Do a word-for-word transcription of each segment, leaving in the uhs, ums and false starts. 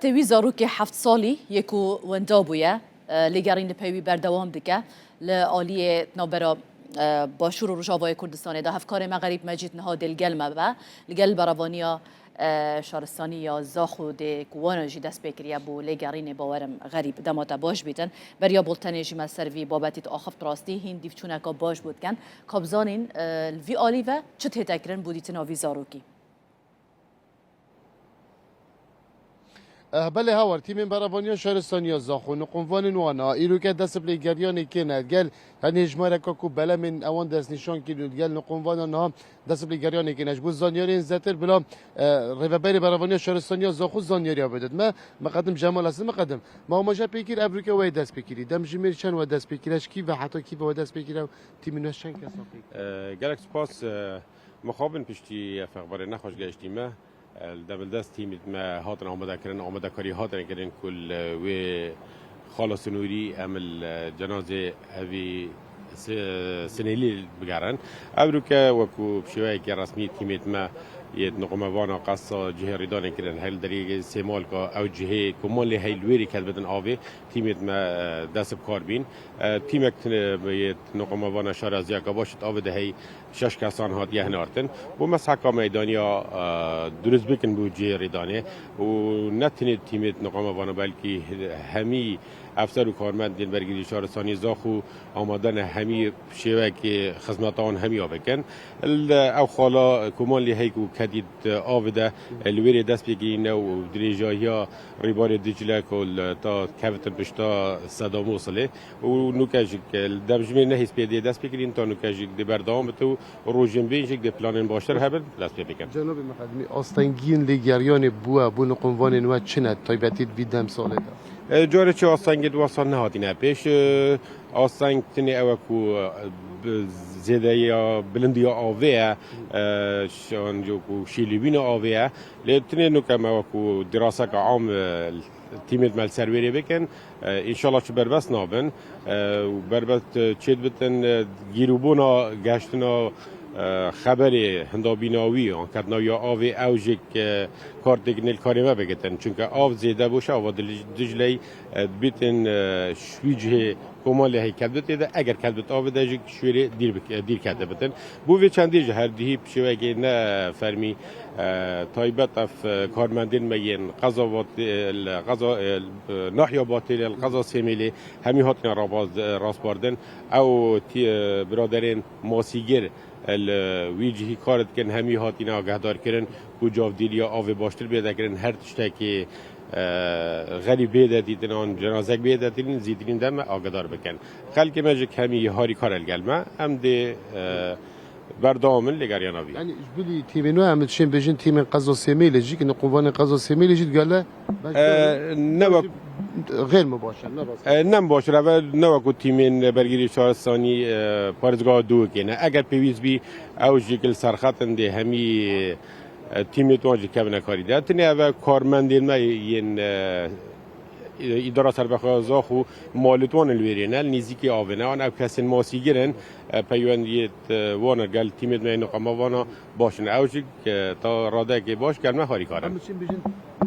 Tê wî zarokê heft salî yê ku wenda bûye, e, lêgerîn li pey wî berdewam dike. Li aliyê navbera, e, Başûr û Rojavayê Kurdistanê de hevkarê me Xerîb Mecîd niha dê li gel me be. Li gel berevaniya, e, şaristanî ya Zaxo dê ku wana jî dest pê kiriye bo lêgerînê, bawerim Xerîb dema te baş bîtin. Beriya boltenê jî me ser vî babetî diaxift rastî hîn dîvçûneka baş bo dikin. Ka bizanîn, e, li vî alî ve çi tête kirin bo dîtina vî zarokî? Eh, belê Hawar, tîmên berevaniya şaristaniya Zaxo, niqumvanên wana, îroke dest bi lêgeriyanê kêne. Gel, tenê hejmareka ku belemên ewan destnîşan kirin û gel niqumvana niha dest bi lêgeriyanê kêne. Ji bo zanyariyên zêdetir bila, eh, rêveberê berevaniya şaristaniya Zaxo zanyariya bidit me. Miqedim Cemal Hasan, miqedim. Me amaje pê kir, evroke we dest pê kirî. Demjimêr çend we dest pê kire, ji kî ve heta kî ve we dest pê kire û tîmên we çend kesan pê kir? Eh, gelek spas, eh, Mixabin piştî ev exbarê nexweş gehiştî me. Li dembildest tîmît me hatin amadekirin, amadekarî hatine kirin ku li wê xala sinûrî em li cenazê evî si-, sinêlî bigerin. Evroke wekû bi şêweyeke resmî tîmêt me yê niqumevana qesa cihê rîdanê kirin. Her li deriyê Sêmalka ew cihê ku malê hey li wêrî ket bidin avê, tîmêt me, e, dest bi kar bîn. E, tîmek tine yê niqumevana şaraziyeke baş it avê de hey şeş kesan hatiye hinartin. Bo mesheka meydaniya, e, durust bikin bo cihê rîdanê û ne tenê tîmêt niqumevana belkî hemî efser û karmendên bergirî şaristanî Zaxo amade ne hemî şêwekê xizmeta wan hemî ya bikin. Li ew xala koman lê hey ku kedît avê de li wêrê dest pê kirîne û dirêjahiya rîbarê Dicle ku li ta kevitin pişta Seda Mosilê. Û nûke jî li demjimê nehîs pê dê dest pê kirîn, ta nûke jî dê berdewam bite û rojên bên jî dê planên baştir hebin, dest pê bikin. Cenabê Miqedimî, astengiyên lêgeriyanê bûye bo niqumvanên we çi ne, taybetî di vî demsalê de? E, carê çi astengê di wesa nehatîne pêş. E, asteng tenê ew e ku, e, bi zêdeya bilindiya avê ye, e, şan ku şîlîbîna avê ye. Lê tenê nûke me wekû diraseka am, e, tîmêt me li ser wêrê bikin. E, înşallah çi berbes nabin. E, û berbet, e, çêdibitin, e, gîrûbûna gehiştina, e, xeberê hindabîna wî, anketina wî ya avê ew jî, e, kar têkine li karê me bigitin. Çunke av zêde boş e, ava Dij-, Dicleyî, e, dibîtin, e, ji wî cihê koman lê hey kedbit tê de, eger kedbit avê de jî şûrê dîr bik-, dîr kete bitin. Bo vê çendê jî her duhî bi şêwekê ne fermî, e, taybet ev, e, karmendên me yên qeza Vatê-, li qeza, e, nahiya Batêlê, li qeza Sêmêlê hemî hatine rabaz-, e, raspardin. Ew tî-, e, biraderên masîgir, e, li wî cihî kar dikin, hemî hatine agahdarkirin ku cavdîliya avê baştir bê dekirin, her tiştekî, e, xelî bê de dîtin an cenazek bê de dîtin, zîtirîn de me agahadar bikin. Xelkê me jî hemî harîkar e li gel me. Em dê, e, berdewam in lêgeriyana vî. Yanî ji bilî tîmên we em dişên bêjin tîmên qeza Sêmêlê jî, ki niqûvanên qeza Sêmêlê jî digele. E, ne wek- Xêr mi baş e, ne rast. E, ne mi baş e, ve ne wekû tîmên bergirî şaristanî, e, parêzgeha Dûwikê ne. Eger pêwîst bî, ew jî li serxet in dê hemî, e, tîmê wan jî kevine karî de. Tenê ev e karmendên me yên, e, îdara serbixwe Zaxo malêt wan li wêrê ne, li nêzîkî avê ne. An ev kesên masîgir in, e, peywendiyêt, e, wan e gel tîmêt me yên niqama vana baş in. Ew jî, e, ta radeyekê baş gel me harîkar in. Em diçin bêjin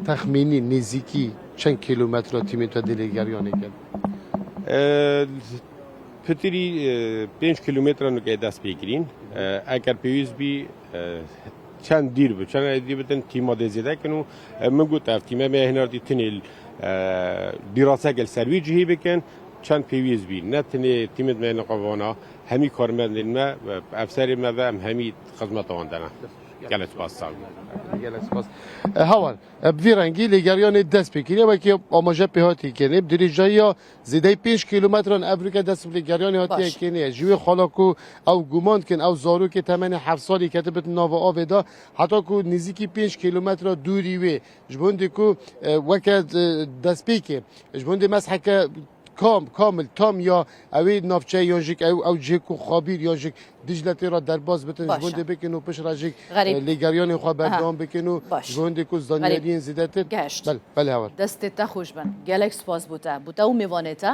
texmînî nêzîkî çend kîlometre tîmê te dê lêgeriyanê kin? E, pitirî, e, pênc kîlometre nuke dest pê kirîn. E, eger pêwîst bî, e, çend dîr bi, çend dîr bitin tîma dê zêde kin û, e, min got ev tîme me hinardî tinê, e, dîraseke li ser wî cihî bikin, çend pêwîst bî. Ne tinê tîmêt me niqavana, hemî karmendên me, e, efserê me ve em hemî xizmeta wan de ne. Gelek spas, sağ olun. Gelek spas. E, Hawar, e, bi vî rengî lêgeriyanê dest pê kiriye, wekî amaje pê hatî kirinê, bi dirêjayiya zêdeyî pênc kîlometran evroke dest bi lêgeriyanê hatiye Baş. Kirinê. Ji wê xala ku ew guman dikin, ew zarokê temenê heft salî ketibitin nava avê de, heta ku nêzîkî pênc kîlometre dûrî wê, ji bo hindê ku, e, weke, e, destpêkê, ji bo hindê mesheke kam, kamil, tam ya ew ê navçeyê yan jî ew, ew cihê ku xabîr yan jî Dicle tê re derbas bitin, ji Baş bo e. hindê bikin û pişt re jî, Xerîb. e, lêgeriyanê xwe Aha. berdewam bikin û Baş. ji bo hindê ku Xerîb. zanyariyên zêdetir. Gehişt. Bel, belê Hawar. Destê te xweş bin. Gelek spas bo te. Bo te û mêvanê te.